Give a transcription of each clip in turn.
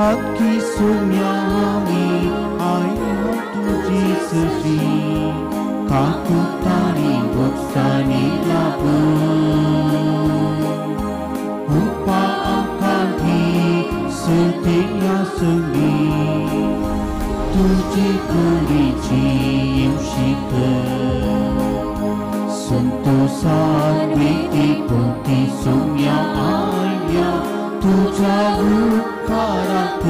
पातकी सोम्या आमी आयल्या तुजी सशी काकुतानी भोगसानी लाभ उपा आमकां दी सद्या संगी तुजी कुडीची शिक संतोषान वेती पोती सोम्या आयल्या तुझ्या उपकाराक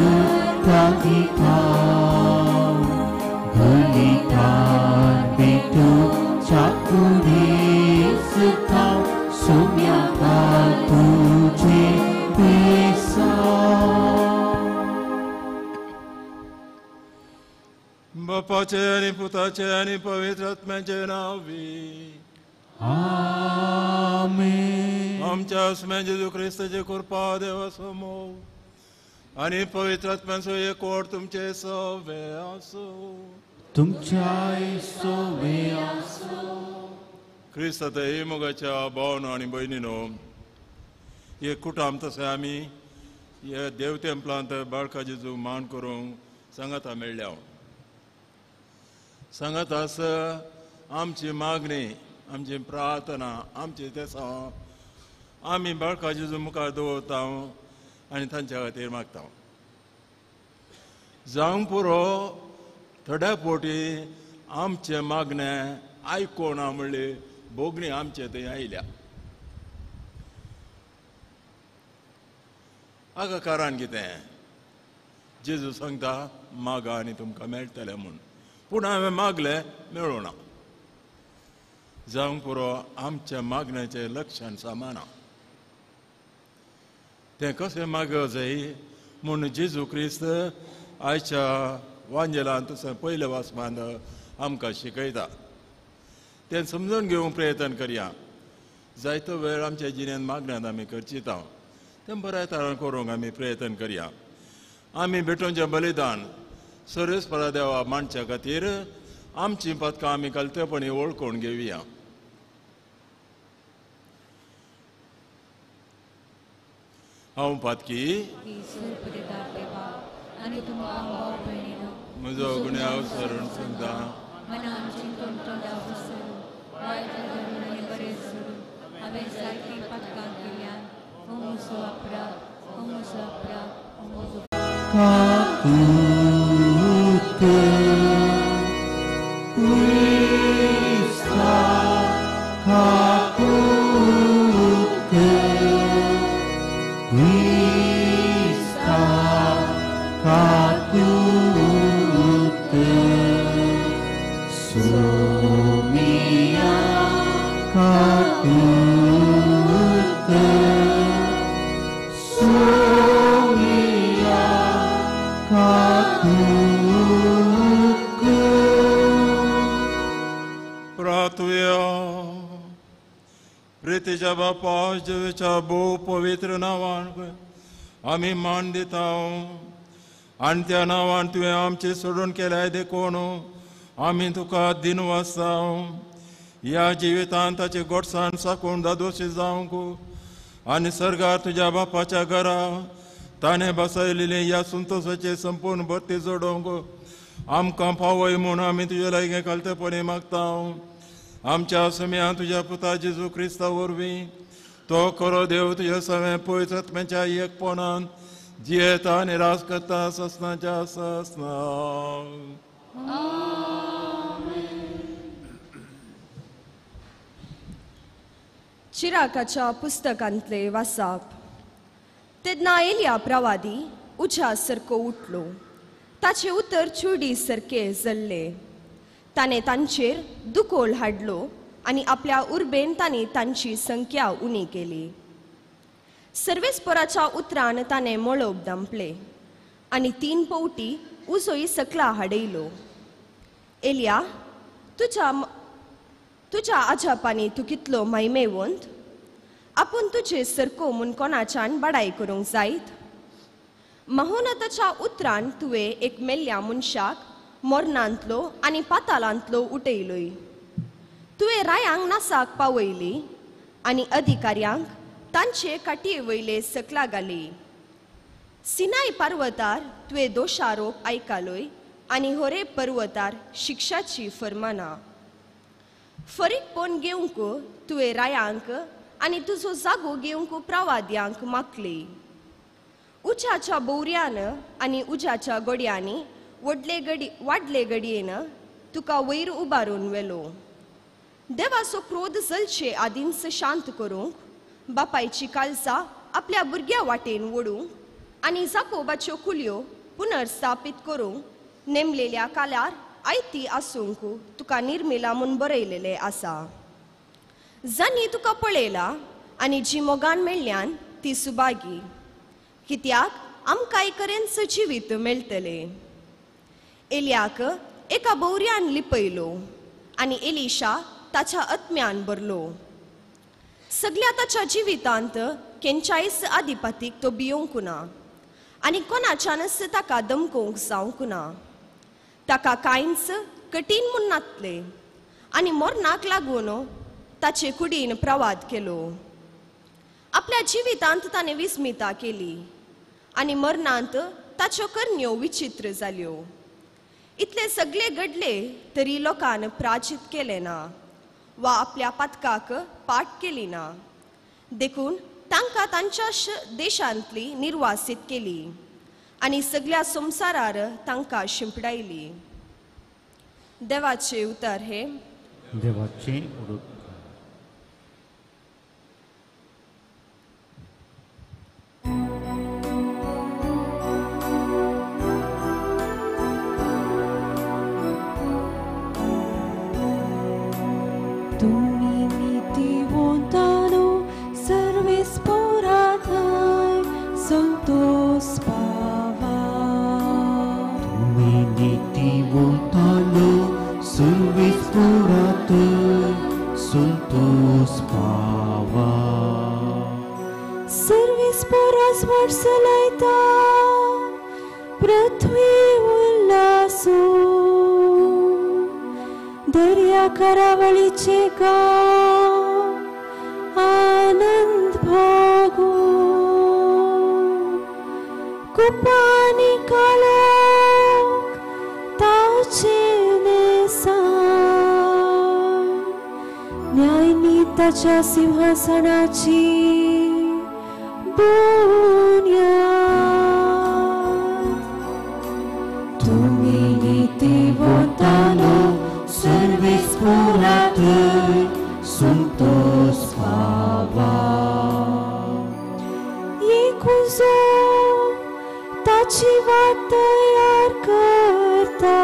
कागिता बलिदान भेटोच्या कुडीसता सोम्या काल तुझे बेसा. बापाचे आनी पुताचे आनी पवित्र आत्म्याचे नांवी आमेन. आमच्या आसम्या जेजू क्रिस्ताचे कृपा देवाचो मोग आनी पवित्र आत्म्याचो एकवट तुमचे सवे आसूं. तुमच्याय सवे आसूं. क्रिस्त हे मोगाच्या भावनो आनी भयणीनो, हे कुटाम तशें आमी हे देव तेंपलांत बाळका जेजू मान करूंक सांगाता मेळ्ळ्या. सांगात आस आमची मागणी, आमची प्रार्थना, आमची तेसां आमी बाळका जेजू मुखार दवरता आनी तांच्या खातीर मागता. जावंक पुरो थोड्या फावटी आमचें मागणें आयकोना म्हणली भोगणी आमचे थंय आयल्या. हाका कारण कितें? जेजू सांगता मागा आनी तुमकां मेळटलें म्हूण, पूण हांवें मागलें मेळूं ना. जावंक पुरो आमच्या मागण्याचें लक्षण सामाना. तें कशें मागप जाय म्हूण जेजू क्रिस्त आयच्या वांजेलान तशें पयल्या वाचपांत आमकां शिकयता. तें समजून घेवंक प्रयत्न करया. जायतो वेळ आमच्या जिणेंत मागण्यांत आमी करचिता, तें बऱ्या तरान करूंक आमी प्रयत्न करया. आमी भेटोवचें बलिदान सर्वेस्परा देवा मांडच्या खातीर आमची पदकां आमी कलतेपणी वळखून घेवया. हांव पातकी म्हजो गुन्यांव सरण सांगता. Caput Christa caput Christa caput Somia caput Somia caput. प्रार्थुया. प्रितीच्या बापा जेजूच्या भोव पवित्र नांवान आमी मान दिता आनी त्या नांवान तुवें आमची सोडून केल्याय देखून आमी तुका दिनवासता. ह्या जिवितांत ताची गोडसाण साकून दादोशी जावंक आनी सर्गार तुज्या बापाच्या घरा ताणें बसयलेली ह्या संतोशाचे संपूर्ण भरती जोडोवंक आमकां पावय म्हूण आमी तुजे लागीं खालतेपणी मागता. आमच्या सम्यान तुज्या पुता जेजू क्रिस्ता वरवीं तो खरो देव तुज्या सवें पवित्र आत्म्याच्या एकपणान जियेता आनी राज करता ससनाच्या ससना. चिराकाच्या पुस्तकांतले वासाप. तेन्ना एलिया प्रवादी उज्या सारको उठलो, ताचे उतर चुडी सारके जल्ले. ताणें तांचेर दुकोल हाडलो आनी आपल्या उर्बेन ताणें तांची संख्या उणी केली. सर्वेस्पराच्या उतरान ताणें मळब दांपलें आनी 3 पवटी उजोय सकला हाडयलो. एलिया, तुज्या आजापांनी तूं कितलो मायमेवंत! आपूण तुजे सरको म्हूण कोणाच्यान बडाय करूंक जायत? महोनताच्या उतरान तुवें एक मेल्ल्या मनशाक मरणांतलो आनी पातालांतलो उठयलोय. तुवें रायांक नासाक पावयली आनी अधिकाऱ्यांक तांचे काटये वयले सकला घाली. सिनाय पर्वतार तुवें दोशारोप आयकालोय आनी होरे पर्वतार शिक्षाची फर्माना. फरीकपण घेवंक तुवें रायांक आनी तुजो जागो घेवंक प्रवाद्यांक मागली. उज्याच्या बोवऱ्यान आनी उज्याच्या गोडयांनी व्हडले गडी वाडले गडयेन तुका वयर उबारून व्हेलो. देवाचो क्रोध जलचे आदींच शांत करूंक, बापायची कालसा आपल्या भुरग्या वाटेन वडूंक आनी जाकोबाच्यो कुलयो पुनर्स्थापीत करूंक नेमलेल्या कालार आयती आसूंक तुका निर्मिला म्हूण बरयलेलें आसा. जांणी तुका पळयला आनी जी मोगान मेळ्ळ्यान ती सुभागी, कित्याक आमकांय करेंच जिवीत मेळटलें. एलियाक एका बोवऱ्यान लिपयलो आनी एलिशा ताच्या आत्म्यान भरलो. सगल्या ताच्या जिवितांत केंच्यायच आदिपातीक तो भियोंक ना आनी कोणाच्यानच ताका दमकोवंक जावंक ना. ताका कांयच कठीण म्हूण नातलें आनी मरणाक लागून ताचे कुडीन प्रवाद केलो. आपल्या जिवितांत ताणें विस्मिता केली आनी मरणांत ताच्यो करण्यो विचित्र जाल्यो. इतले सगळे घडले तरी लोकान प्राचित केलें ना वा आपल्या पातकाक पाठ केली ना, देखून तांकां तांच्या देशांतली निर्वासीत केली आनी सगळ्या संवसारार तांकां शिंपडायली. देवाचे उतर हे देवाचे उतर. तुम्ही नीतिवंतानो सर्वेस्पोराथाय संतोष पावा. तुम्ही नीतिवंतानो सर्वेस्पोराथाय संतोष पावा. सर्वेस्पोरास वर्सलायता पृथ्वी उल्लासू दर्या करावळीचे गांव आनंद भोगू. कुपानी काळोख ताचे नेसान न्यायनीताच्या सिंहासनाची बुन्याद. तुम्ही नीतिवंतानो सर्वेस्पोराथाय संतोष पावा. एकूजो ताची वाट तयार करता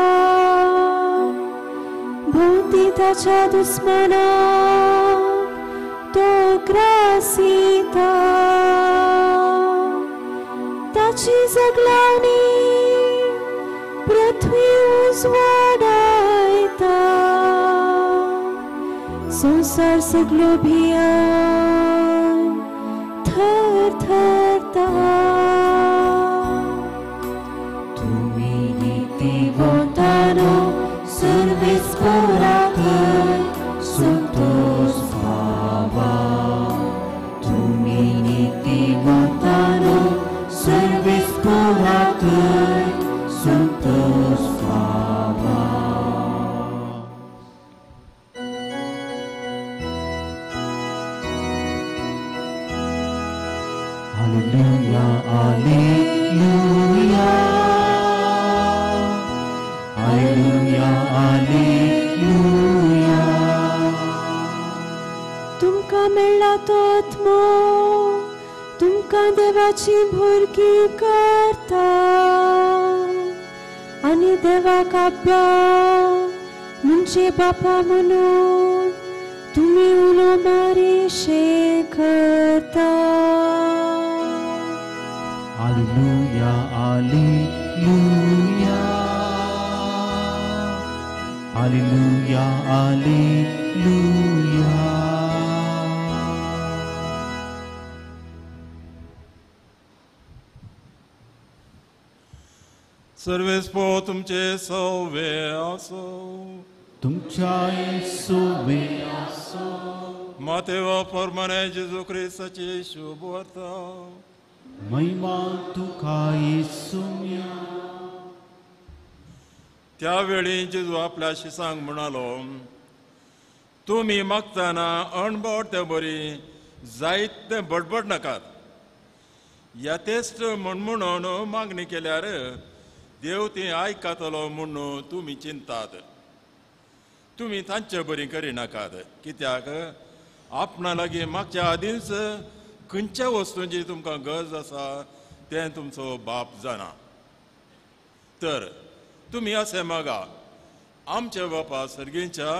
भोवती ताच्या दुस्मनाक तो ग्रासिता. ताची जगलावणी पृथ्वी उजवाडायता संसार सगलो भियान थरथरता. तुम्ही नीतिवंतानो सर्वेस्पोराथाय संतोष पावा. तुम्ही नीतिवंतानो सर्वेस्पोराथाय संतोष पावा. Alleluia, Alleluia, Alleluia, Alleluia. तुमकां मेळ्ळा तो आत्मो तुमकां देवाची भुरगीं करता आनी देवाक आब्बा म्हणजे बापा म्हणून तुमी उलो मारिशे करता. Alleluia, Alleluia, Alleluia, Alleluia. सर्वेस्पो तुमचे सवे आसो. तुमच्याय सोवे आसो. मातेवा परमने जेजू क्रिस्ताची शुभ वार्ता. महिमा तुका येसुम्या. त्यावेळी जेजू आपल्या शिसांक म्हणालो, तुमी मागतना अणबोड ते बरी जायते बडबड नाकात. यथेश्ट म्हण म्हणून मागणी केल्यार देव ती आयकतलो म्हणून तुमी चिंतात. तुमी तांचे बरी करिनाकात, कित्याक आपणा लागीं मागच्या आदींच खंयच्या वस्तूंची तुमकां गरज आसा तें तुमचो बाप जाणा. तर तुमी अशें मागा, आमच्या बापा सर्गीच्या,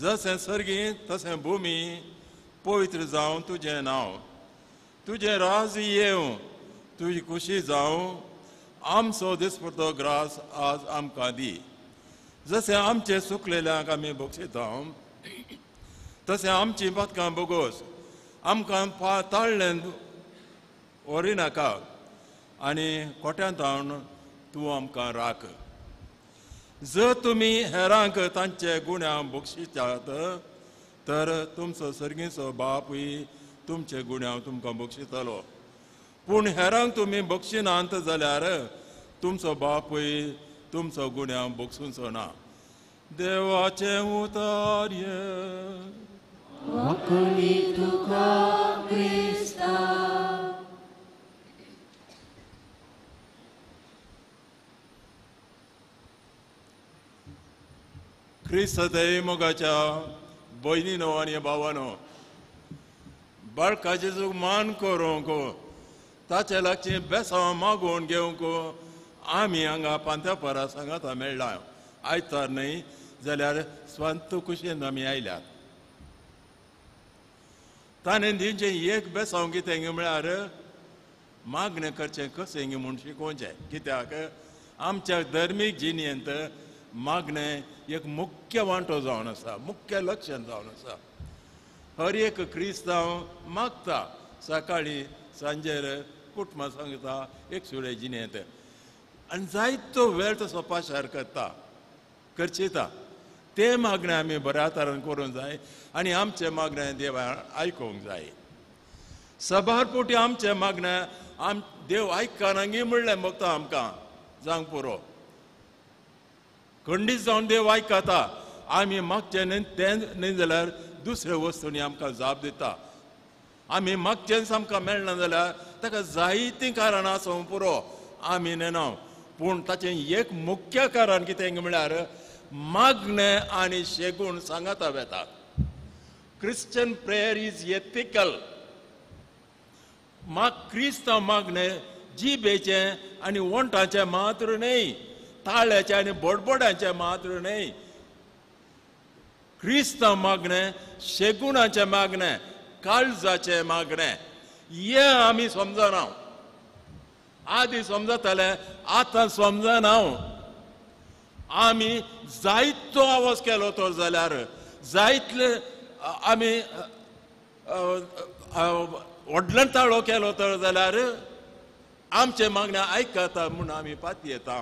जशें सर्गी तशें भुमी पवित्र जावं तुजें नांव, तुजें राज येवं, तुजी खुशी जावं, आमचो दिसपडतो ग्रास आज आमकां दी. जशें आमचें चुकलेल्यांक आमी बक्षिता तशें आमची पातकां बोगोस, आमकां ताळ्ळें व्हरिनाका आनी कोट्यांत हाडून तूं आमकां राख. जर तुमी हेरांक तांचे गुण्यांक बक्षितात तर तुमचो सर्गीचो बापूय तुमचे गुण्यांक तुमकां बक्षितलो. पूण हेरांक तुमी बक्षिनात जाल्यार तुमचो बापूय तुमचो गुण्यांक बक्षुचो ना. देवाचें उतर. वाकणी तुका क्रिस्ता. क्रिस्त मोगाच्या भयणीनो आनी भावानो, बाळका जेजूक मान करूंक ताचे लागचीं बेसांव मागोवन घेवंक आमी हांगा पांथ्यापरा सांगाता मेळ्ळा. आयतार न्हय जाल्यार स्वांत खुशयेन आमी आयल्यात. ताणें दिवचें एक बेसांव कितें म्हळ्यार मागणें करचें कशें म्हूण शिकोवचें. कित्याक आमच्या धर्मीक जिणेंत मागणें एक मुख्य वांटो जावन आसा, मुख्य लक्षण जावन आसा. हर एक क्रिस्तांव मागता, सकाळीं सांजेर कुटुंबां सांगता एक सुळे जिणेंत, आनी जायतो वेळ तसो पाशार करता करचिता. तें मागणें आमी बऱ्या तरान करूंक जाय आनी आमचें मागणें देवा आयकूंक जाय. सबार पोटी आमचें मागणें आम देव आयकनागी म्हणलें बगता आमकां जावंक पुरो. खंडीत जावन देव आयकता. आमी मागचें न्हय तें न्हय जाल्यार दुसऱ्या वस्तूंनी आमकां जाप दिता. आमी मागचेंच आमकां मेळना जाल्यार ताका जायतीं कारणां आसूंक पुरो, आमी नेना. पूण ताचें एक मुख्य कारण कितें म्हळ्यार मागणें आनी शेगूण सांगाता वेता. Christian prayer is ethical. क्रिस्तांव मागणें जिबेचें आनी वंठाचें मात्र न्हय, ताळ्याचें आनी बडबड्याचें मात्र न्हय. क्रिस्तांव मागणें शेगुणाचें मागणें, काळजाचें मागणें. हें आमी समजना. आदी समजताले, आतां समजना. आमी जायतो आवाज केलो तर जाल्यार जायतले आमी व्हडल्यान ताळो केलो तर जाल्यार आमचें मागणें आयकता म्हूण आमी पातयेता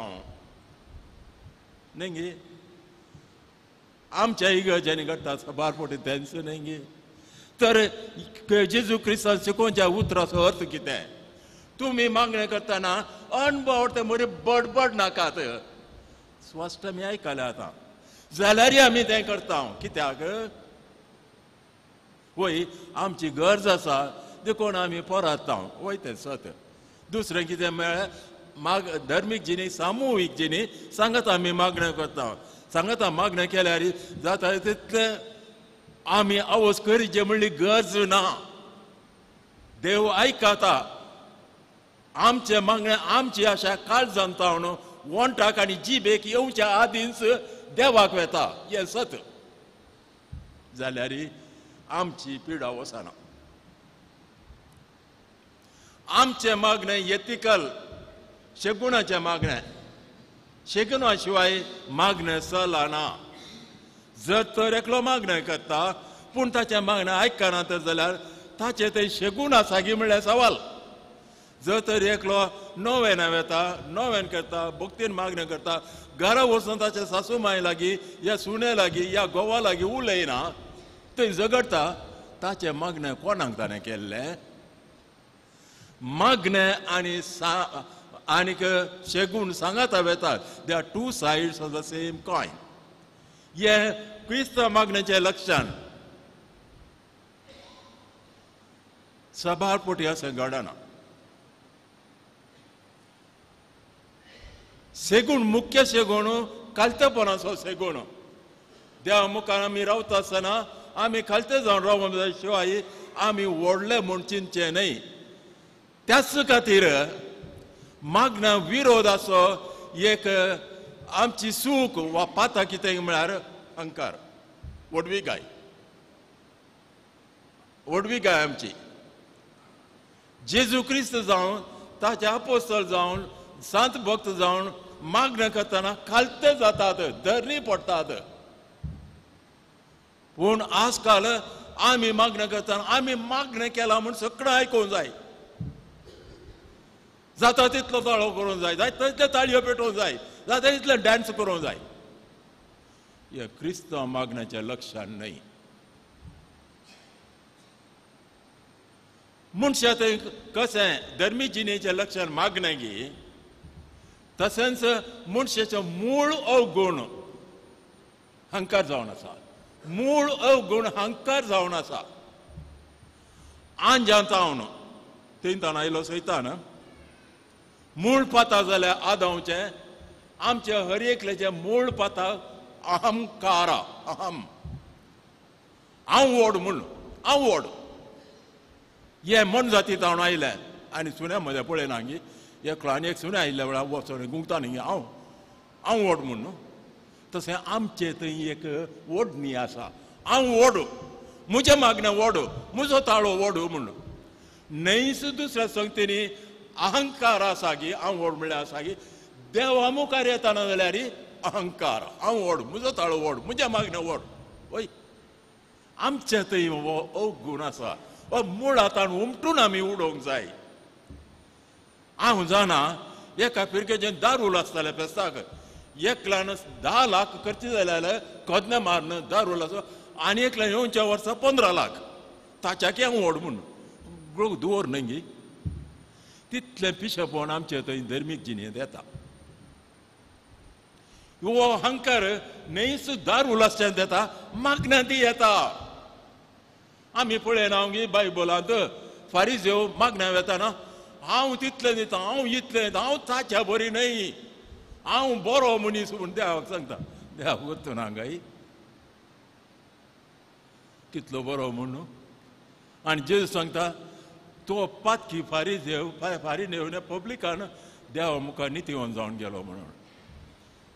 न्ही गे. आमच्या इगर्जांनी घडटा सबार पोटी तेंच न्ही गे. तर जेजू क्रिस्तान शिकोवच्या उतराचो अर्थ कितें? तुमी मागणें करतना अणभव ते मरे बडबड नाकात. स्पश्ट आमी आयकलें आतां जाल्यारय आमी तें करता. कित्याक? वय आमची गरज आसा देखून आमी पोराता. वय तें सत. दुसरें कितें मेळ्ळें माग धर्मीक जिणी सामुहीक जिणी सांगता आमी मागणें करता. सांगता मागणें केल्यार जाता तितलें आमी आवाज करीचे म्हणली गरज ना. देव आयकता आमचें मागणें. आमची आशा काळजान तावन वंठाक आनी जिबेक येवच्या आदींच देवाक वेता हें सत. जाल्यार आमची पिडा वचना. आमचें मागणें येतिकल शेगुणाचें मागणें. शेगुणा शिवाय मागणें चलना. जर तर एकलो मागणें करता पूण ताचें मागणें आयकना तर जाल्यार ताचें तें शेगूण आसा गी म्हणल्यार सवाल. जर तर एकलो नोवेन वेता, नोवेन करता, भक्तीन मागणें करता, घरा वचून ताचे सासू माय लागीं या सुणे लागीं या घोवा लागीं उलयना, थंय झगडटा, ताचें मागणें कोणाक ताणें केल्लें? मागणें आनी आनीक शेगूण सांगाता वेतात. They are two sides of the same coin. हें क्रिस्तांव मागण्याचें लक्षण सबार पोटी अशें घडना. सेगूण मुख्य शेगूण खालतेपणाचो सेगूण. देवा मुखार आमी रावता आसतना आमी खालते जावन रावूंक जाय, शिवाय आमी व्हडले म्हूण चिंतचें न्हय. त्याच खातीर मागण्या विरोध असो एक आमची सूख वा पाता कितें म्हळ्यार अहंकार, व्हडविकाय, व्हडविकाय आमची. जेजू क्रिस्त जावन ताचे आपोस्तल जावन सांत भक्त जावन मागणें करतना खालते जातात, धरणी पडटात. पूण आजकाल आमी मागणें करतना आमी मागणें केलां म्हूण सगळें आयकूंक जाय, जाता तितलो ताळो करूंक जाय, जाता तितल्यो ताळयो पेटोवंक जाय, जाता तितले डांस करूंक जाय. हें क्रिस्तांव मागण्याचें लक्षण न्हय. मनशां थंय कशें धर्मी जिणेचें लक्षण मागणें गी, तशेंच मनशाचें मूळ अवगुण अहंकार जावन आसा. मूळ अवगुण अहंकार जावन आसा. आंजांत जावन थंय ताण आयलो सैतान. मूळ पाता जाल्यार आदांवचें आमच्या हर एकल्याचें मूळ पाता अहंकारा, अहम, हांव व्हड म्हूण, हांव व्हड. हे मनजाती तावन आयलें आनी सुण्या मदें पळयना गी, एकलो आनी एक सुण्या आयिल्ल्या वेळार वचोन गुंगता न्ही, हांव हांव व्हड म्हूण न्हू. तशें आमचें थंय एक ओडणी आसा, हांव व्हड, म्हजें मागणें व्हड, म्हजो ताळो व्हड म्हूण. न्हयच दुसऱ्या संगतींनी अहंकार आसा की हांव व्हड म्हळ्यार आसा की देवा मुखार येताना जाल्यार अहंकार, हांव व्हड, म्हजो ताळो व्हड, म्हजें मागणें व्हड. वय आमचें थंय हो अवगुण आसा, हो मुळांत उमटून आमी उडोवंक जाय. हांव जाणा एका फिरकेचें दारूल आसतालें फेस्ताक, एकल्यान 10 लाख खर्च जाले जाल्यार कदने मारून दारूल आसो, आनी एकल्यान येवच्या वर्सा 15 लाख, ताच्याकी हांव व्हड म्हूण दवर न्हय गी. तितलें पिशेपण आमचे थंय धर्मीक जिणेंत येता. हो अहंकार न्हयच दारूल आसच्यान येता, मागण्यांत येता. आमी पळयना गी बायबलांत फारीजेव मागण्या वेताना हांव तितलें दिता, हांव इतलें दिता, हांव ताच्या बरी न्हय, हांव बरो मनीस म्हूण देवाक सांगता. देवाक वचून हांगाय कितलो बरो म्हूण. आनी जेजू सांगता तो पातकी फारीजेव फारी नेवन पब्लिकान देवा मुखार नितीवन जावन गेलो म्हणून.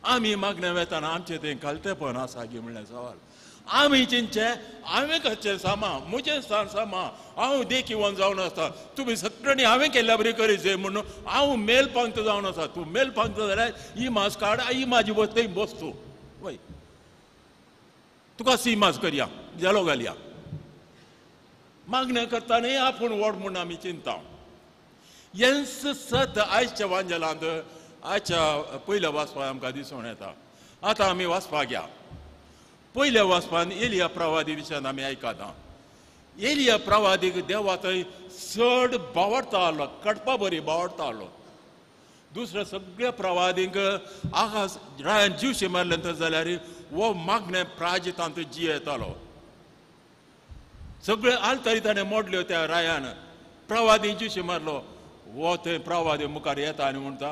आमी मागण्या वेताना आमचें तें खालतेपण आसा गी म्हणलें सवाल. आमी चिंतचें हांवें करचें सामा, म्हजें स्थान सामा, हांव देखीवन जावन आसता, तुमी सगळ्यांनी हांवें केल्ल्या बरी करीत जाय म्हणून हांव मेल पंक्त जावन आसा. तूं मेल पंक्त जाल्यार ही मास काड, ही म्हाजी बस थंय बस तूं, वय तुका सी मास करया, जेलो घालया. मागणें करता न्ही आपूण व्हड म्हूण आमी चिंता. हेंच सत आयच्या वांजेलांत आयच्या पयल्या वाचपाक आमकां दिसून येता. आतां आमी वाचपाक या. पयल्या वाचपान एलिया प्रवादी विशयान आमी आयकता. एलिया प्रवादीक देवा थंय चड बावडता आसलो, कडपा बरी बावडता आसलो. दुसऱ्या सगळ्या प्रवादींक आकाश रायान जिवशी मारलें तर जाल्यार हो मागणें प्राजितांत जियेतालो. सगळे आलतरी ताणें मोडल्यो त्या रायान, प्रवादी जिवशी मारलो. हो थंय प्रवादी मुखार येता आनी म्हणटा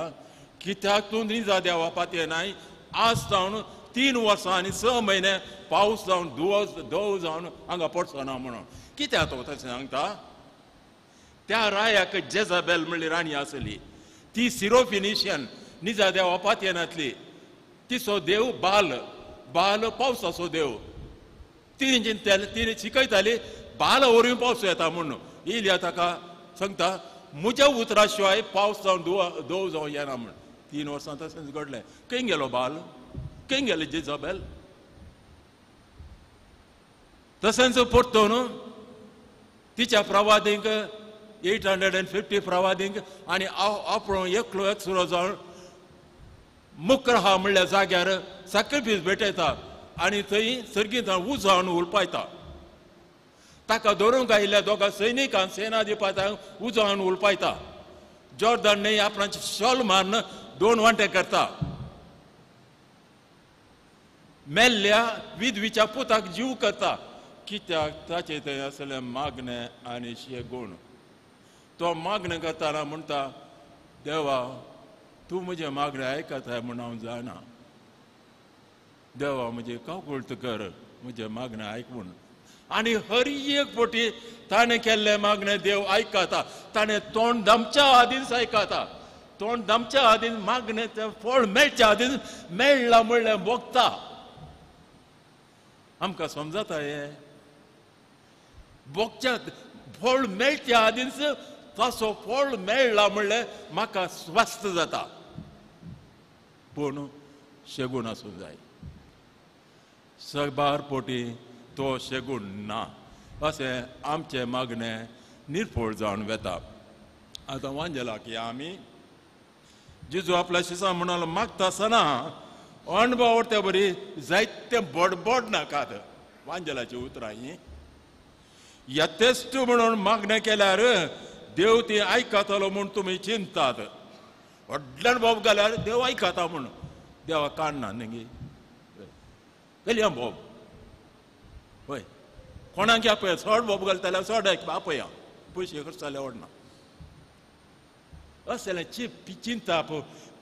कित्याक तूं निजा देवा पातये नाय, आज जावन 3 वर्सां आनी 6 म्हयने पावस जावन दव जावन हांगा पडचो ना म्हणून. कित्याक तो तशें सांगता? त्या रायाक जेजाबेल म्हणली राणी आसली, ती सिरोफिनिशियन, निजा देवा पातयेनातली. तिचो देव बाल, बाल पावसाचो देव. तिणें चिंतताली, तिणें शिकयताली बाल वरवीं पावस येता म्हणून. येयल्या ताका सांगता म्हज्या उतरा शिवाय पावस जावन दव जावन येना म्हूण. 3 वर्सां तशेंच घडलें. खंय गेलो बाल, खंय गेले जेजाबेल? तशेंच परतून तिच्या प्रवादींक 850 प्रवादींक आनी आपलो एकलो एकसुरो जावन मुक्रहा म्हणल्या जाग्यार सॅक्रिफीस भेटयता आनी थंय सर्गीत उजावन उलपायता. ताका धरूंक आयिल्ल्या दोगां सैनिकांक सेनाधिपत्यांक उजो हाडून उलपायता. जॉर्दन न्हंय आपणाचे शॉल मारून दोन वांटे करता. मेल्ल्या विधवीच्या पुताक जीव करता. कित्याक ताचे थंय आसलें मागणें आनी शेगूण. तो मागणें करतना म्हणटा, देवा तूं म्हजें मागणें आयकताय म्हूण हांव जाणा. देवा म्हजें काकुळट कर, म्हजें मागणें आयक म्हूण. आनी हर एक पटी ताणें केल्लें मागणें देव आयकता. ताणें तोंड दामच्या आदींच आयकता. तोंड दामच्या आदीन मागणें तें फळ मेळच्या आदीन मेळ्ळां म्हणलें भोगता. आमकां समजता हें भोगच्या फळ मेळच्या आदींच ताचो फळ मेळ्ळा म्हणलें म्हाका स्वस्थ जाता. पूण शेगूण आसूंक जाय. सबार पोटी तो शेगूण ना अशें आमचें मागणें निर्फळ जावन वता. आतां वांजेलाक या आमी जेजू आपल्या शिसां म्हणालो मागता आसतना अणभव ते बरी जायते बडबड नाकात. वांजेलाची उतरां हीं. यथेश्ट म्हणून मागणें केल्यार देव ती आयकतलो म्हूण तुमी चिंतात. व्हडल्यान बोब घाल्यार देव आयकता म्हूण देवा कान ना न्ही गेली बोब. हय कोणाक आपया चड बोब घालता जाल्यार चड आपया पयशे खर्च जाल्यार व्हडना. असलें चिंताप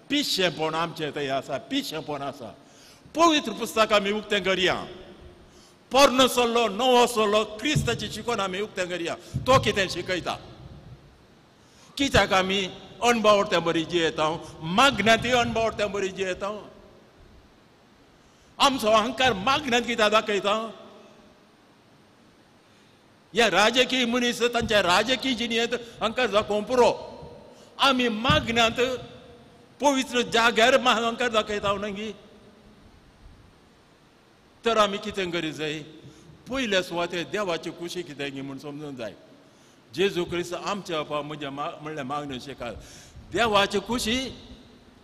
पिशेंपण आमचें थंय आसा. पिशेंपण आसा. पवित्र पुस्तक आमी उक्तें करया. पोरणो सल्लो नवो सल्लो क्रिस्ताची शिकोवन आमी उक्तें करया. तो कितें शिकयता. कित्याक आमी अणभव ते बरी जियेता, मागण्यांतय अणभव ते बरी जियेता. आमचो अहंकार मागण्यांत कित्याक दाखयता. ह्या राजकीय मनीस तांच्या राजकीय जिणेंत अहंकार दाखोवंक पुरो. आमी मागण्यांत पवित्र जाग्यार अहंकार दाखयता न्ही. तर आमी कितें करीत जाय. पयल्या सुवातेर देवाची खुशी कितें म्हूण समजूंक जाय. जेजू क्रिस्त आमच्या बापा म्हज्या म्हणल्यार मागण्यो शिकाल. देवाची खुशी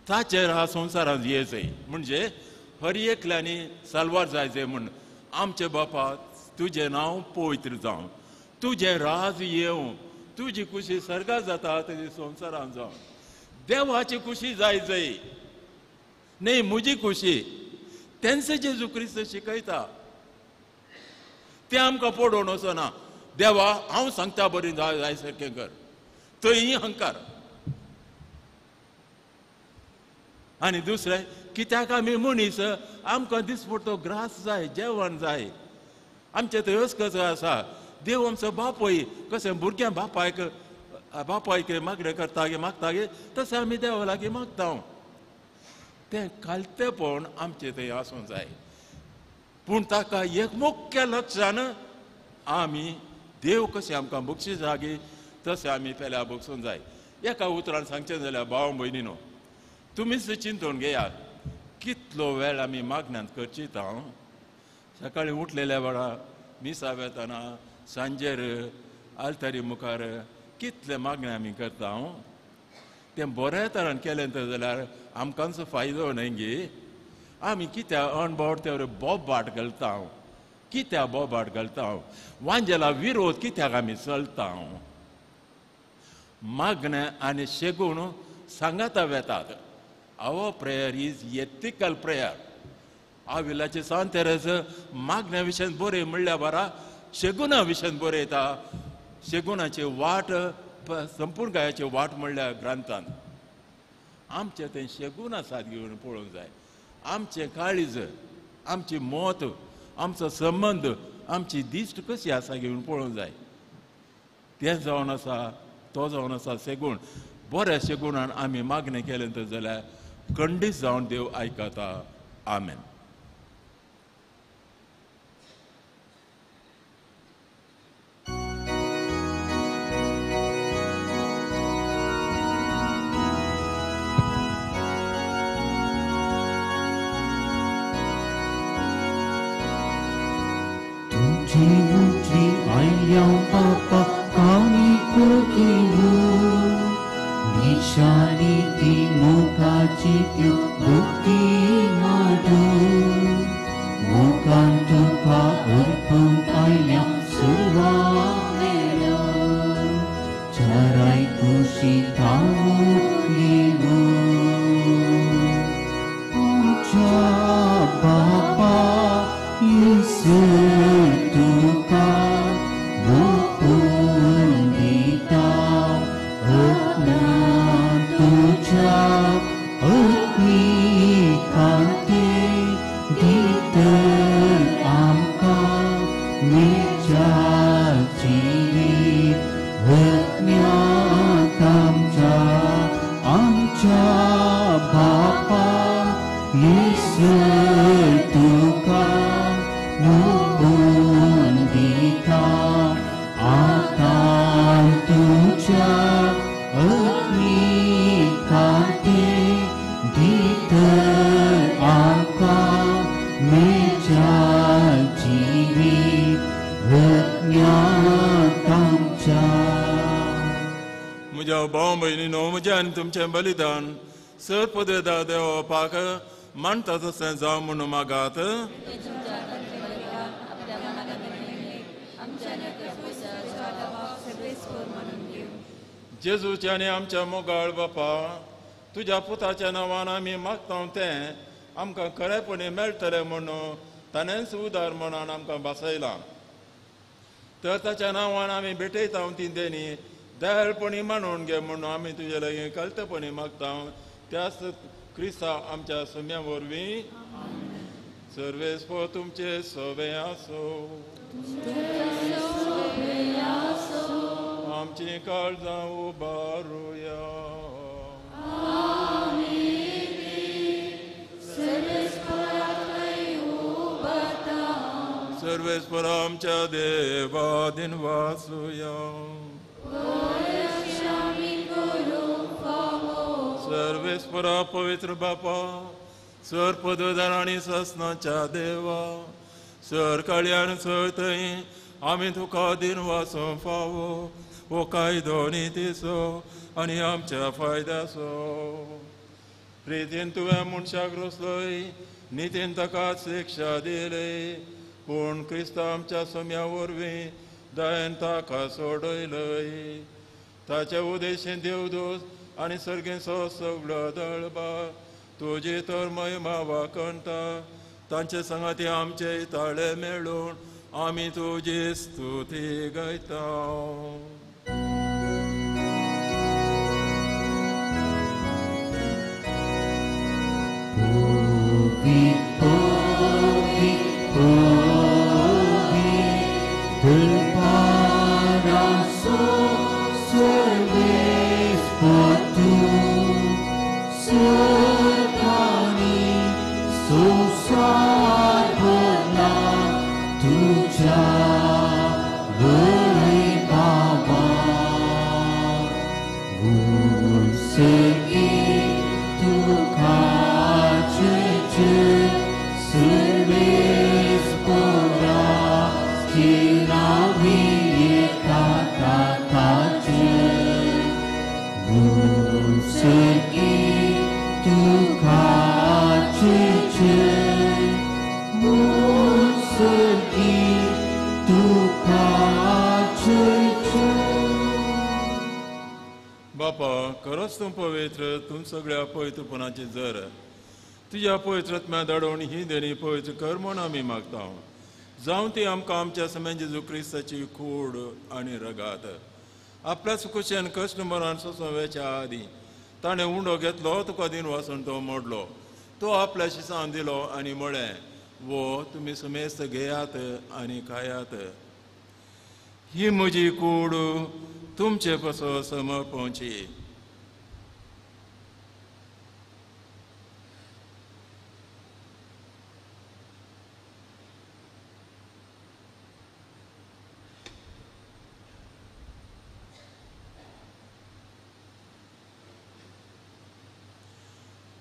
ताचेर ह्या संवसारांत ये जाय. म्हणजे हर एकल्यांनी साल्वार जाय जाय म्हूण. आमचे बापा तुजें नांव पवित्र जावं, तुजें राज येवं, तुजी खुशी सर्गात जाता तशी संवसारांत जावं. देवाची खुशी जाय जाय न्ही म्हजी खुशी. तेंच जेजू क्रिस्त शिकयता. तें आमकां पडोवन वचना. देवा हांव सांगता बरी जाय सारकें कर, थंय अहंकार. आनी दुसरें कित्याक आमी मनीस आमकां दिसपडटो ग्रास जाय, जेवण जाय. आमचें थंय कसो आसा. देव आमचो बापूय कशें भुरग्यां बापायक बापायक मागणें करता गे मागता गे तशें आमी देवा लागीं मागता. तें खालतेपण आमचें थंय आसूंक जाय. पूण ताका एक मुख्य लक्षान आमी देव कशें आमकां बक्षीस जागी तशें आमी पेल्या बक्षूंक जाय. एका उतरान सांगचें जाल्यार भाव भयणीनो तुमीच चिंतून घेयात कितलो वेळ आमी मागण्यांत खर्चिता. सकाळीं उठलेल्या वेळार मिसा वेतना सांजेर आल्तारी मुखार कितले मागणें आमी करता. तें बऱ्या तरान केलें तर जाल्यार आमकांच फायदो न्हय गे. आमी कित्याक अणभव ते बोबाट घालता. कित्याक बोबाट घालता. वांजेला विरोध कित्याक आमी चलता. मागणें आनी शेगूण सांगाता वेतात. Our prayer is ethical prayer. आविलाचे सांत तेरेज मागण्या विशयान बरें म्हणल्यार बरा शेगुना विशयान बरयता. शेगुणाची वाट संपूर्ण गायाची वाट म्हणल्यार ग्रंथान आमचें तें शेगून आसात घेवन पळोवंक जाय. आमचें काळीज, आमची मत, आमचो संबंद, आमची दिश्ट कशी आसा घेवन पळोवंक जाय. तें जावन आसा तो जावन आसा शेगूण. बऱ्या शेगुणान आमी मागणें केलें तर जाल्यार खंडीत जावन देव आयकता. आमेन. तुझी उची आयल्या बापा कामी कोतीवू निशानी ती मोगाची त्यो भक्ती माडू मोगान तुका अर्पूंक आयल्या सुरवात. म्हज्या भाव भयणीनो, म्हजें आनी तुमचें बलिदान सर पदवेदा देवपाक मानता तशें जावं म्हणून मागात. जेजूच्या आनी आमच्या मोगाळ बापा, तुज्या पुताच्या नांवान आमी मागता तें आमकां खरेपणी मेळटलें म्हणून ताणेंच उदार मनान आमकां भासयलां. तर ताच्या नांवान आमी भेटयता ती देणी दयाळपणी मानून घे म्हणून आमी तुजे लागीं कळतेपणी मागता, त्याच क्रिस्ता आमच्या सम्या वरवीं. सर्वेस्पो तुमचे सवे आसो. आमची काळजां उबारुया. सर्वेस्पर आमच्या देवा दिनवासुया. सर्वेस्परा पवित्र बापा, सर पदवीधर आनी ससनाच्या देवा, सर काळयान सर थंय आमी तुका दिनवासूं फावो हो कायदो नितीचो आनी आमच्या फायद्याचो. प्रितीन तुवें मनशाक रचलोय, नितीन ताका शिक्षा दिली, पूण क्रिस्त आमच्या सम्या वरवीं दयेन ताका सोडयलय. ताचे उदेशीन देवदूत आनी सर्गेचो सगळो दळबा तुजी तर महिमा वाखणटा. तांचे संगाती आमचे ताळे मेळून आमी तुजी स्तुती गायता. बापा, खरोच तूं पवित्र, तूं सगळ्या पवित्रपणाची जर. तुज्या पवित्रत्म्या धाडून ही देणी पवित्र कर म्हूण आमी मागता. जावं ती आमकां आमच्या समेन जेजू क्रिस्ताची कूड आनी रगात. आपल्याच कुशेन कश्ट मरण सोंसून वेच्या आदीं ताणें उंडो घेतलो, तुका दिन वासून तो मोडलो, तो आपल्या शिसान दिलो आनी म्हळें, वो तुमी समेस्त घेयात आनी खायात. ही म्हजी कूड तुमचे पसो समर्पणची.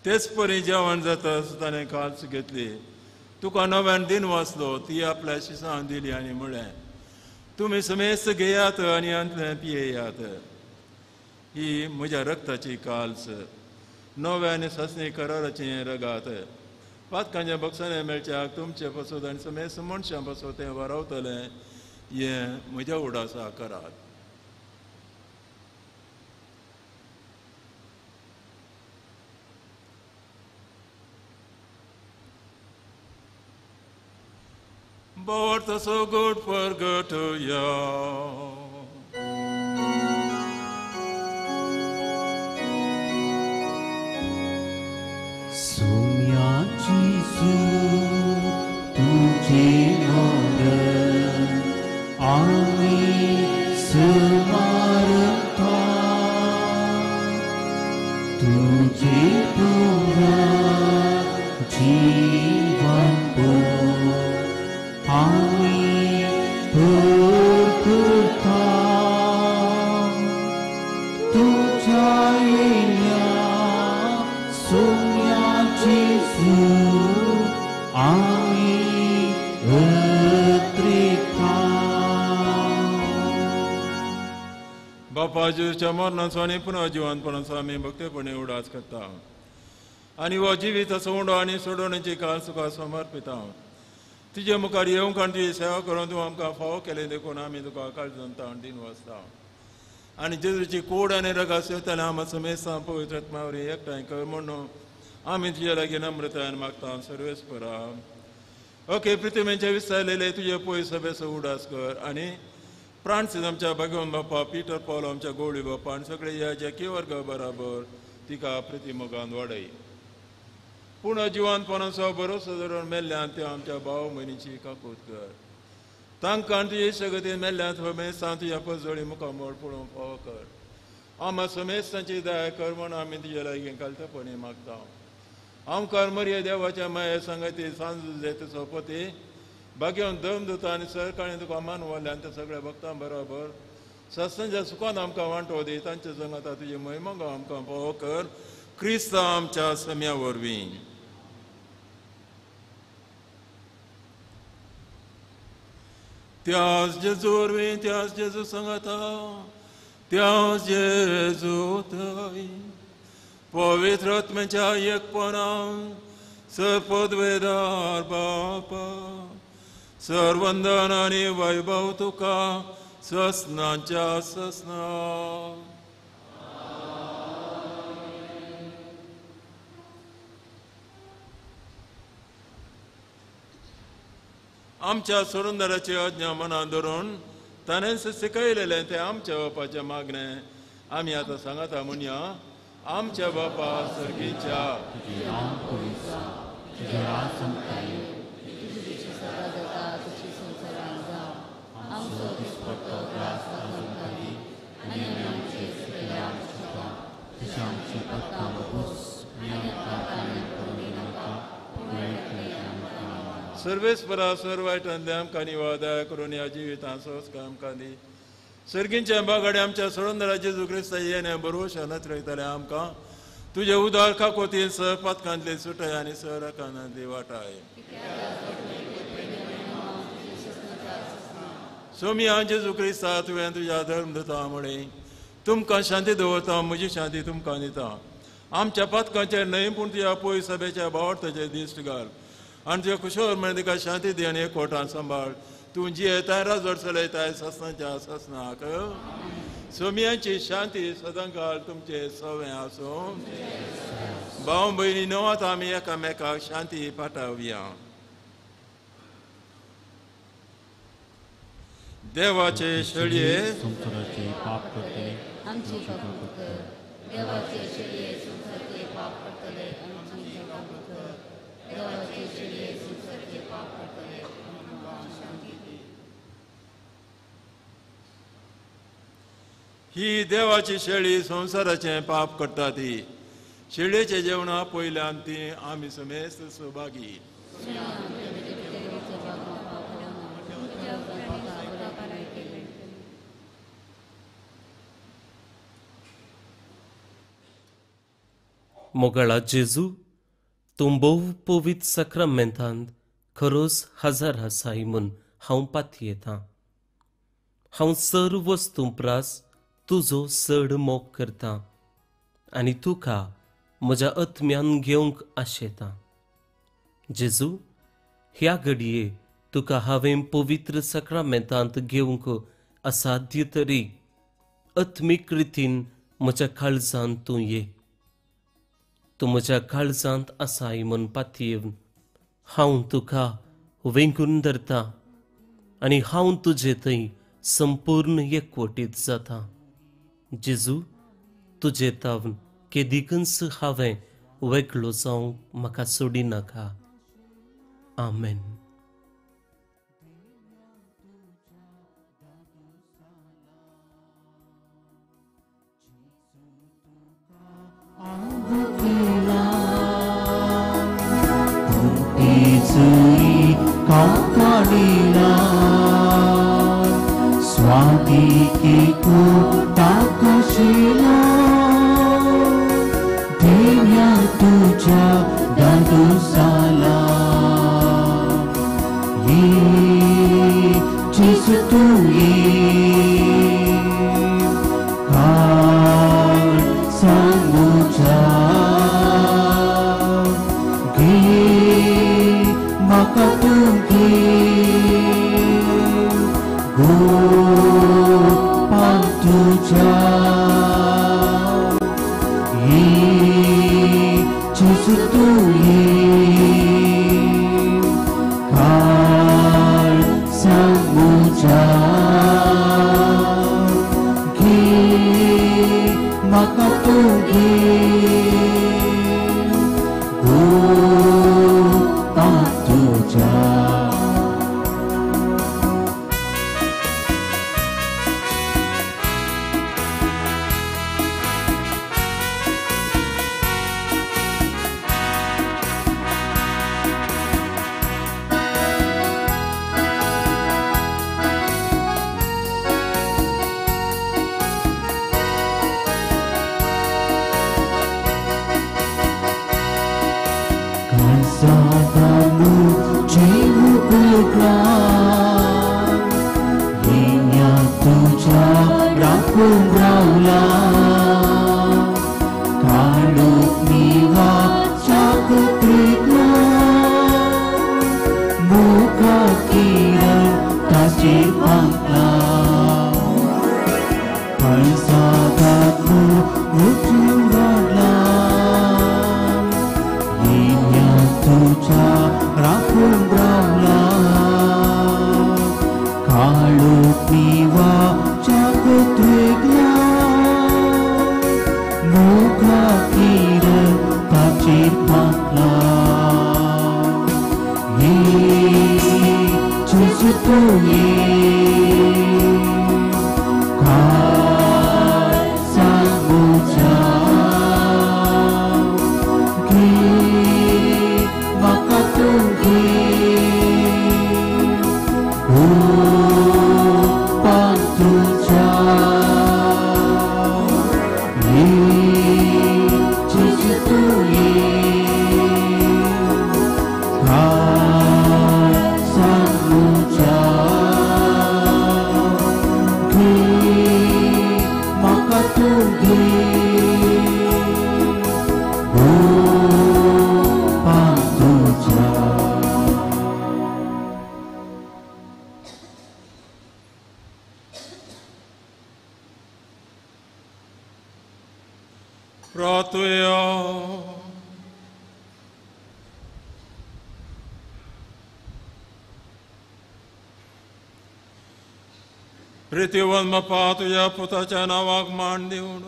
तेच परी जेवण जाता ताणें काल्स घेतली, तुका नव्यान दिन वाचलो, ती आपल्या शिसान दिली आनी म्हळें, तुमी समेस्त घेयात आनी अंतलें पियेयात. ही म्हज्या रक्ताची काल्स, नव्या आनी सासणी कराराचें रगात. पातकांच्या बक्षांनी मेळच्याक तुमचे पासत आनी समेस्त मनशां पासत तें वारावतलें, हें म्हज्या उडासा करात. But so good for good to you. Soumya Jisu तुझे मरण आमी स्मारता, तुझे पुरा जीवन आमी पुरता. बापा जेजूच्या मरणाचो आनी पुनः जिवंतपणाचो आमी भक्तेपणी उडास करता आनी हो जिविताचो उंडो आनी सोडवणेची काल तुका समर्पिता. तुजे मुखार येवंक आनी तुजी सेवा करून तूं आमकां फावो केलें देखून आमी तुका काळजान ताण दिन वाचता आनी जेजूची कोड आनी रगात सेवताले आमकां समेस्तां पवित्र आत्म्या वरवीं एकठांय कर म्हणून आमी तुजे लागीं नम्रतायेन मागता सर्वेस्परा. ओके पृथ्वीचे विसरलेले तुजे पयस सभेचो उडास कर आनी फ्रांसीस आमच्या भगवान बापा, पिटर पॉल आमच्या गोवळी बापा आनी सगळे ह्या जॅकी वर्गा बराबर तिका प्रतिमोगान वाडय. पूण जिवंतपणाचो भरोसो धरून मेल्ल्यान त्या आमच्या भाव भयणीची काकूत कर. तांकां तुजे सगतीन मेल्ल्यान हमेशां तुज्या पजोळी मुखामळ पळोवंक फावो कर. आमकां समेस्तांची दया कर म्हूण आमी तुजे लागीं कालतेपणी मागता. आमकां मरिया देवाच्या माये सांगाती सांज जेतू सोपती भाग्यवन दम दिता आनी सरकाळी तुका मानवल्यान त्या सगळ्या भक्तां बरोबर सत्संजा सुखान आमकां वांटो दी. तांच्या संगाता तुजे महिमा आमकां फावो कर क्रिस्त आमच्या सम्या वरवीं. त्याच जेजू वरवीं, त्याच जेजू सांगाता, त्याच जेजू थंय पवित्र आत्म्याच्या एकपणान सर्पद्वेदार बापा सर्वंदन आनी वैभव तुका ससनाच्या ससना. आमच्या सोडूनदाराची आज्ञा मनान धरून ताणेंच शिकयलेलें तें आमच्या बापाचें मागणें आमी आतां सांगता म्हणया. आमच्या बापा सर्गीच्या सर्वेस्परा सर्व वायटांतले आमकां निवादय करून ह्या जिवितांत संस्कार आमकां दी. सर्गींच्या बागाडे आमच्या सोडूनदारा जेजू क्रिस्ता येणे बरोबर नत्रयतले आमकां तुजे उदार काकोतीन सर पातकांतले सुटय आनी सर कानांतली वाटाय. सोमिया जेजू क्रिस्ता तुवें तुज्या धर्म दिता म्हळें तुमकां शांती दवरता, म्हजी शांती तुमकां दिता. आमच्या पातकांचेर न्हय पूण तुज्या पयस सभेच्या भावार्थाचेर दिश्ट घाल आनी तुज्या कुशोर म्हळें तिका शांती दी आनी एकवटान सांबाळ. तूं जियेताय राजवट चलयताय ससनाच्या ससनाक. सोमियांची शांती सदांकाळ तुमचे सवें आसूं. भाव भयणी न्हू आतां आमी एकामेकाक शांती पाठावया. देवाचे शेळये संवसाराचे पाप करतले आमची काकूत कर. देवाचे शेळये संवसाराचे पाप करतले आमची काकूत कर. देवाचे शेळये संवसाराचे पाप करतले आमकां शांती दी. ही देवाची शेळी संवसाराचें पाप करता ती शेळयेचें जेवणा पयल्यान ती आमी समेस्त सहभागी. मोगाळा जेजू, तूं भोव पवित्र साक्रामेंतांत खरोच हजार आसाय म्हूण हांव पातयेतां. हांव सर्व वस्तूं प्रास तुजो चड मोग करता आनी तुका म्हज्या आत्म्यान घेवंक आशेतां. जेजू, ह्या घडये तुका हांवें पवित्र साक्रामेंतांत घेवंक असाध्य तरी आत्मीक रितीन म्हज्या काळजांत तूं ये. तूं म्हज्या काळजांत आसाय म्हूण पातयेवन हांव तुका वेंगून धरता आनी हांव तुजे थंय संपूर्ण एकवटीत जाता. जेजू, तुजे तावन केदीकच हांवें वेगळो जावंक म्हाका सोडिनाका. आमेन. स्वाती देव्या तुझ्या दादोसाला ये जेजू तू ये तुझ्या ये जेजू तूं ये काळ सांगूच्या घे म्हाका तूं घे गोपां तुज्या. प्रितीवन बापा तुज्या पुताच्या नांवाक मान दिवन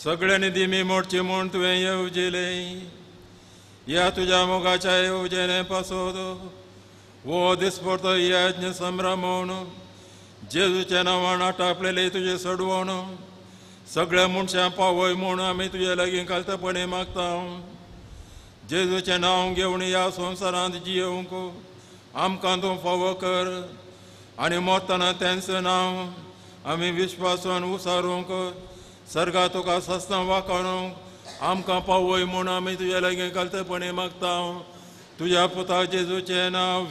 सगळ्यांनी दिमी मोडची म्हूण तुवें येवजिलें. ह्या तुज्या मोगाच्या येवजणे पासत हो दिसपडतो यज्ञ संभ्रमून जेजूच्या नांवान आटापलेले तुजें सडवण सगळ्या मनशां पावय म्हूण आमी तुजे लागीं खालतेपणी मागता. जेजूचें नांव घेवन ह्या संवसारांत जियेवंक आमकां तूं फावो कर आनी मरतना तेंच नांव आमी विश्वासान उसारूंक सर्गा तुका सस्तां वाखाणूंक आमकां पावय म्हूण आमी तुज्या लागीं खालतेपणी मागता. तुज्या पुता जेजूचें नांव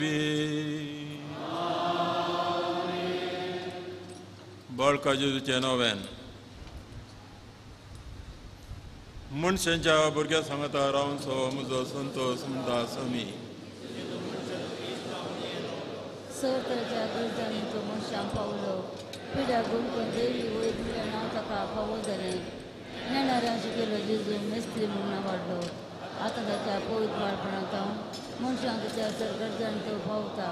बळका जेजूचें नव्यान मनशांच्या भुरग्यां सांगता रावनसो म्हजो संतोष म्हणटा समी. सर ताच्या गरजांनी तो मनशांक पावलो. पिड्या गुणकून देवी वयर म्हणलें नांव ताका फावो जालें. नेणाऱ्यां शिकयलो जेजू मेस्त्री म्हूण वाडलो. आतां ताच्या पवित्र बाळपणांत मनशांक ताच्या सर गरजांनी तो पावता.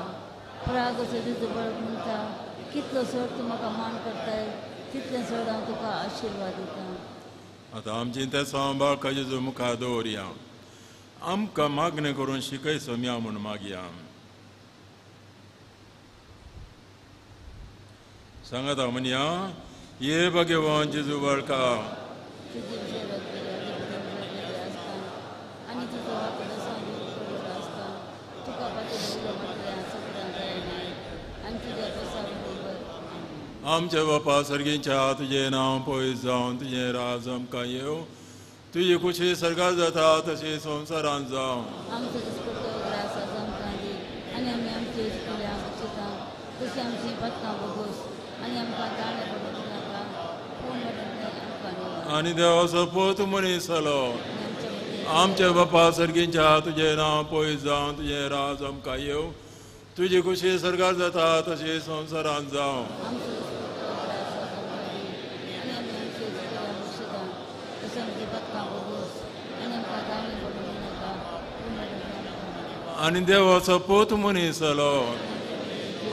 पराग असो जेजू बाळक म्हणटा, कितलो सर तूं म्हाका मान करताय तितलें सर हांव तुका आशिर्वाद दिता. आतां आमची तें सांबाळ जेजू मुखार दवरया. आमकां मागणें करून शिकय सोमया म्हूण मागया. सांगात म्हणया ये भगवान जेजू बाळका. आमच्या बापा सर्गीच्या तुजें नांव पयस जावन तुजें राज आमकां येवं. तुजी खुशी सर्गार जाता तशी संवसारांत जावं. आनी देवाचो पूत मनीस जालो. आमच्या बापा सर्गीच्या तुजें नांव पयस जावन तुजें राज आमकां येवं. तुजी खुशी सर्गार जाता तशी संवसारांत जावं. आनी देवाचो पूत मनीस जालो.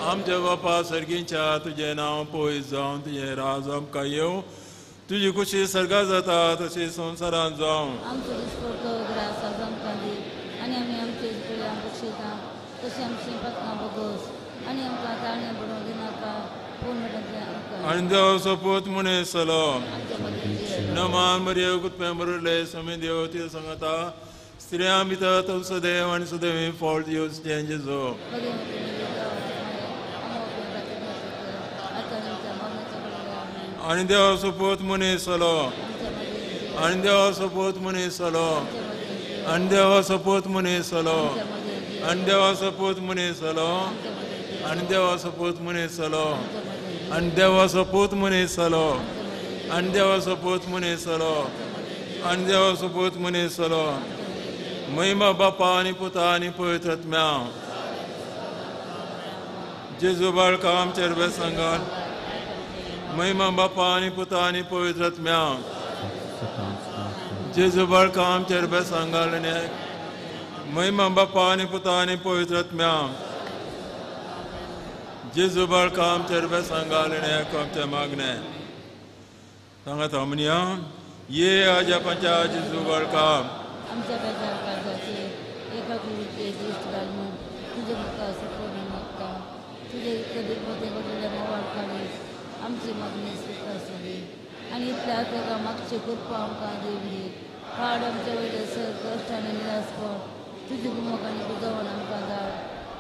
आमच्या बापा सर्गींच्या तुजें नांव पयस जावन तुजें राज आमकां येवं. तुजी खुशी सर्गां जाता तशी संवसारांत जावं. आमचो दिसपडतो ग्रास आज आमकां दी आनी आमी आमचे पयल्या बक्षिता तशी आमची पातकां बगोस आनी आमकां ताळणे बडोवंक दिनाका पूण आनी देवाचो पूत मनीस जालो. नमान मरिये कुत्पे मरुले समी देव तुज्या सांगता स्त्रियां भितर तूं सदैव आनी सदैव फळ दिवचें जेजू. आनी देवाचो पूत मनीस जालो. आनी देवाचो पूत मनीस जालो. आनी देवाचो पूत मनीस जालो. आनी देवाचो पूत मनीस जालो. आनी देवाचो पूत मनीस जालो. आनी देवाचो पूत मनीस जालो. आनी देवाचो पूत मनीस जालो. आनी देवाचो पूत मनीस जालो. महिमा बापा आनी पुता आनी पवित्र आत्म्या. जेजू बाळका आमचेर बेसंगान. महिमा बापा आनी पुता आनी पवित्र आत्म्या. जेजू बाळका आमचेर बेसंगाल. महिमा बापा आनी पुता आनी पवित्र आत्म्या. जेजू बाळका आमचेर बेसंगाल. आमचें मागणें सांगात म्हणया ये आजा पंचा जेजू बाळका. आमच्या बेजार काळजाचेर एका कुडीचे दृश्ट घाल म्हूण तुजे मुखार सपूर्ण मागता. तुजे कधी मोटे घडलेल्या मोवाळ काडीस आमची मागणी स्विकारसली आनी इतल्या ताका मागचे कृपा आमकां दिवली. काड आमच्या वयले सर कश्ट आनी निरासपण तुजी गुमक आनी गुजवण आमकां धाड.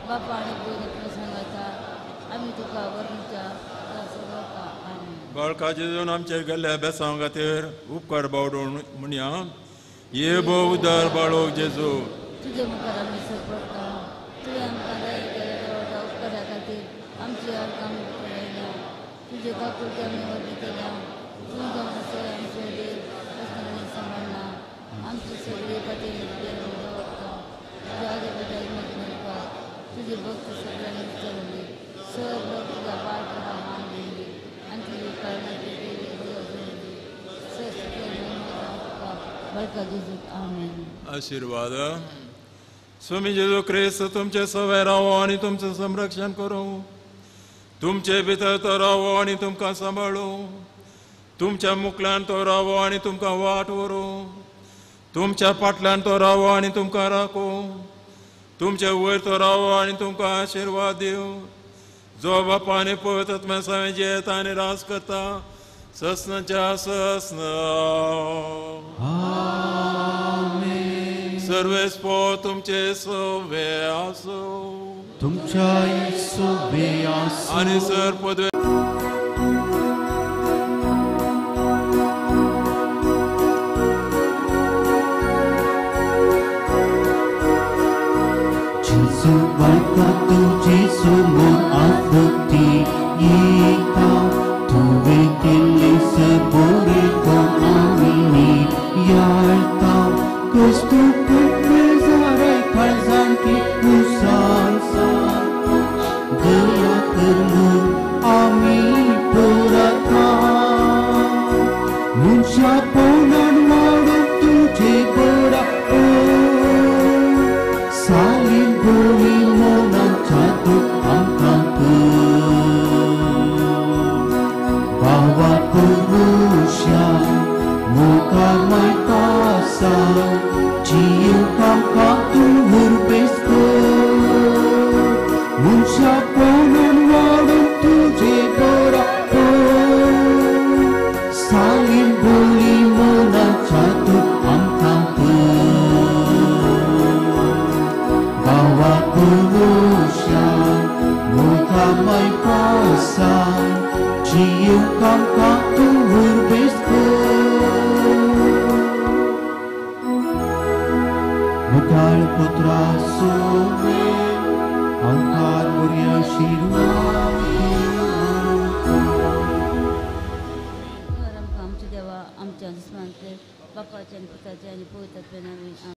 बापा आनी पयलीं सांगाता आमी तुका वर्णच्या वता. आनी बाळका जेजून आमचेर गेल्ल्या बेसांव खातीर उपकार बावडून म्हणया ये भोव उदार बाळोक जेजू. तुजे मुखार आमी सपडटा. तुवें आमकां दया केल्या देवाच्या उपकारा खातीर आमची अर्थ आमी पळयल्या. तुजे काकुळटी आमी व्हडली केल्या. तूं जावन सय आमचे देव प्रस्नांनी सांबाळना. आमची सगळी खातीर दवरता. तुज्या आजोबाच्या मेळपाक तुजे भक्त सगळ्यांनी विचारली. सर लोक तुज्या बाळपणा मान दिली आनी तुजी कारणाची सर बळका जेजूक. आमेन. आशीर्वाद. स्वामी जेजू क्रिस्त तुमचे सवय रावो आनी तुमचें संरक्षण करूं. तुमचे भितर तो रावो आनी तुमकां सांबाळूं. तुमच्या मुखल्यान तो रावो आनी तुमकां वाट व्हरूं. तुमच्या फाटल्यान तो रावो आनी तुमकां राखूं. तुमचे वयर तो रावो आनी तुमकां आशिर्वाद दिवं. जो बापा आनी पवित्र आत्म्या सवें जियेता आनी राज करता ससनाच्या ससना. सर्वेस्पो तुमचे सवे आसूं. तुमच्या सवे आसूं. आनी सर पदवे जेजू बाळका तुजे समोर आफुटी येता. तुवें केल्लें सबोरें आमी नियाळता. क्रिस्तू बेजाराय काळजांकी उसासा दया कर म्हूण आमी पुरता. मनशापणान वाडूंक तुजे बराबर सालीन बोली मनाच्या दूख आमकां कर. बाबा पुरुशा मुखार मायपासा जीव आमकां तूं उर्बेस कर. मनशापणान वाडूंक तुजे बराबर सालीन बोली मनाच्या दूख आमकां कर. बाबा पुरुशा मुखार मायपासा जीव आमकां तूं उर्बेस कर. मुखार पुत्रा सोवे आमकां बरी आशिर्वाद. आमकां आमच्या देवा आमच्या दुस्मानते बापाच्या आनी पुताच्या आनी पवित्र आत्म्या नांवान.